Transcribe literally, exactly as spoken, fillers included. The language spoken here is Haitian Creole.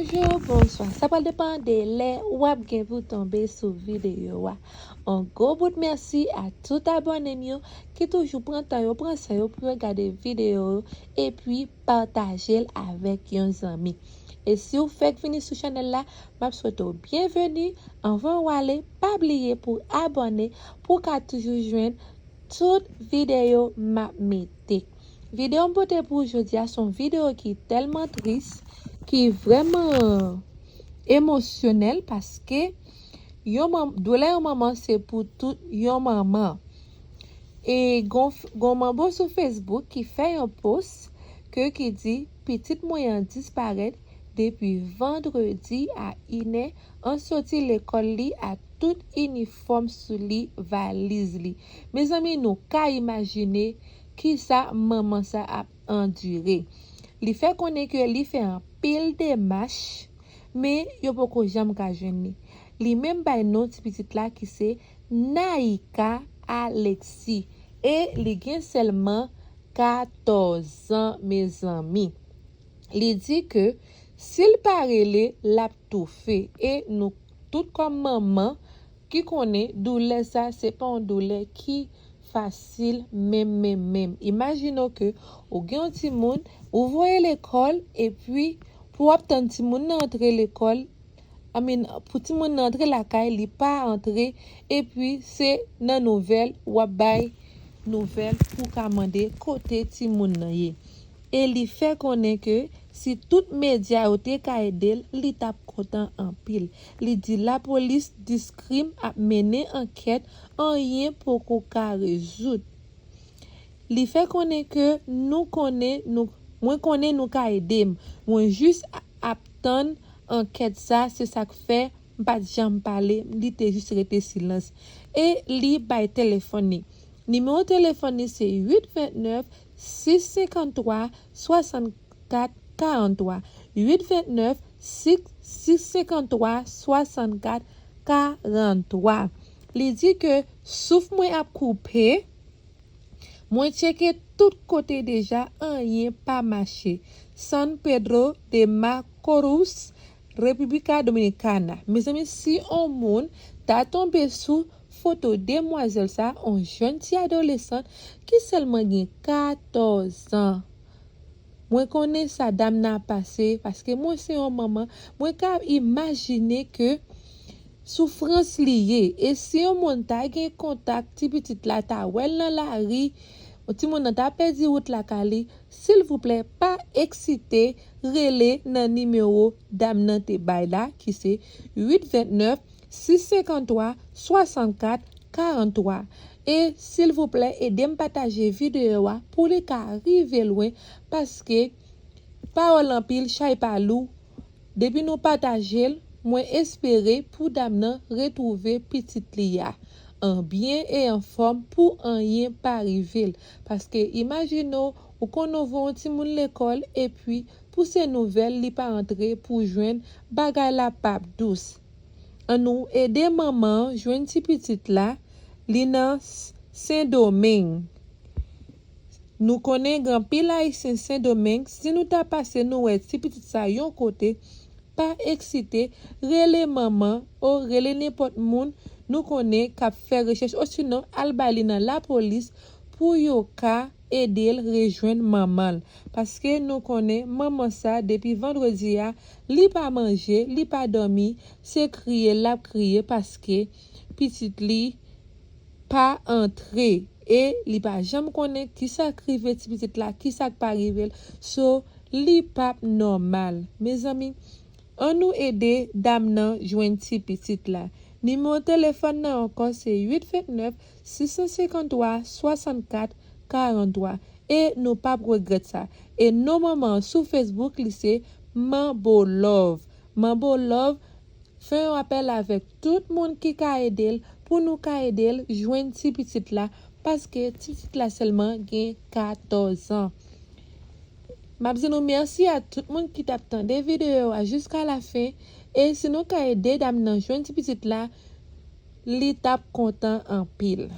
Bonjou, bonswa. Sa pral depann de lè w ap gen pou tonbe sou videyo a. On gwo bout mèsi a tout abòne m yo ki toujou pran tan yo, pran san yo pou yo gade videyo yo epi pataje l avèk yon zanmi. E si w fèk vini sou chanèl la, m ap swete w byenveni. Anvan w ale, pa bliye pou abòne pou w ka toujou jwenn tout videyo m ap mete. Videyo m pote pou ou jodi a se yon videyo ki tèlman tris, ki vrèman emosyonèl, paske yon manm, doulè yon manman se pou tout yon manman. E gon, gon manbo sou Facebook ki fè yon post ke ki di pitit mwen an disparèt depi vandredi a inè an soti lekòl li ak tout inifòm sou li, valiz li. Mezanmi, nou ka imajine kisa manman sa ap andire. Li fè konnen ke li fè anpil demach, men yo poko janm ka jwenn li. Li menm bay non ti pitit la ki se Naïka Alexis, e li gen sèlman katòz an, mezanmi. Li di ke si l pa rele, l ap toufe. E nou tout kòm manman ki konnen doulè sa, se pa yon doulè ki fasil menm, menm, menm. Imajine w ke ou gen yon timoun, ou voye lekòl, epi pou w ap tann timoun nan antre lekòl, I mean, pou timoun nan antre lakay, li pa antre, epi se nan nouvèl, w ap bay nouvèl pou w ka mande kote timoun nan ye. E li fè konnen ke si tout medya yo te ka ede l, li t ap kontan anpil. Li di lapolis di krim ap mennen ankèt, anyen poko ka rezoud. Li fè konnen ke nou konnen, nou, mwen konnen nou ka ede m. Mwen jis ap tann ankèt sa, se sa k fè m pa t janm pale, li te jis rete silans. E li bay telefòn li. Nimewo telefòn li se uit vennèf, sis senkanntwa, swasannkat, karanntwa. Uit vennèf, sis senkanntwa, swasannkat, karanntwa. Li di ke souf mwen ap koupe, mwen tcheke tout kote deja, anyen pa mache. San Pedro de Macorís, República Dominicana. Mezanmi, si on moun ta tonbe sou foto demwazèl sa, on jèn ti adolesan ki sèlman gen katòz an. Mwen konnen sa dam nan ap pase, paske mwen se yon manman, mwen ka imajine ke soufrans li ye. E si yon moun ta gen kontak ti pitit la, ta wè l nan lari, timoun nan ta pèdi wout lakay li, silvouplè, pa eksite, rele nan nimewo dam nan te bay la, ki se uit vennèf, sis senkanntwa, swasannkat, karanntwa. E silvouplè, ede m pataje videyo a pou li ka rive lwen, paske pawòl anpil, chay pa lou. Depi nou pataje l, mwen espere pou dam nan retwouve pitit li a an byen e an fòm pou anyen pa rive l. Paske imajine w, ou konn ou voye yon timoun lekòl, epi pou se nouvèl, li pa antre pou jwenn, bagay la p ap dous. Ann nou ede manman an jwenn ti pitit la, li nan Sendomeng. Nou konnen gen anpil Ayisyen Sendomeng, si nou ta pase nou wè ti pitit sa yon kote, pa eksite, rele manman o rele nenpòt moun nou konnen k ap fè rechèch, osinon al bay li nan lapolis pou yo ka ede l rejwenn manman l. Paske nou konnen manman sa depi vandredi a, li pa manje, li pa dòmi, se kriye l ap kriye paske pitit li pa antre e li pa janm konnen kisa k rive ti pitit la, kisa k pa rive l. So, li p ap nòmal. Mezanmi, ann nou ede dam nan jwenn ti pitit la. Nimewo telefòn nan ankò se uit vennèf, sis senkanntwa, swasannkat, karanntwa. E nou p ap regrèt sa. E non manman an sou Facebook, li se Manbo Love. Manbo Love fè yon apèl avèk tout moun ki ka ede l, pou nou ka ede l jwenn ti pitit la, paske ti pitit la sèlman gen katòz an. M ap di nou mèsi a tout moun ki t ap tande videyo a jiska lafen, e si nou ka ede dam nan jwenn ti pitit la, li t ap kontan anpil.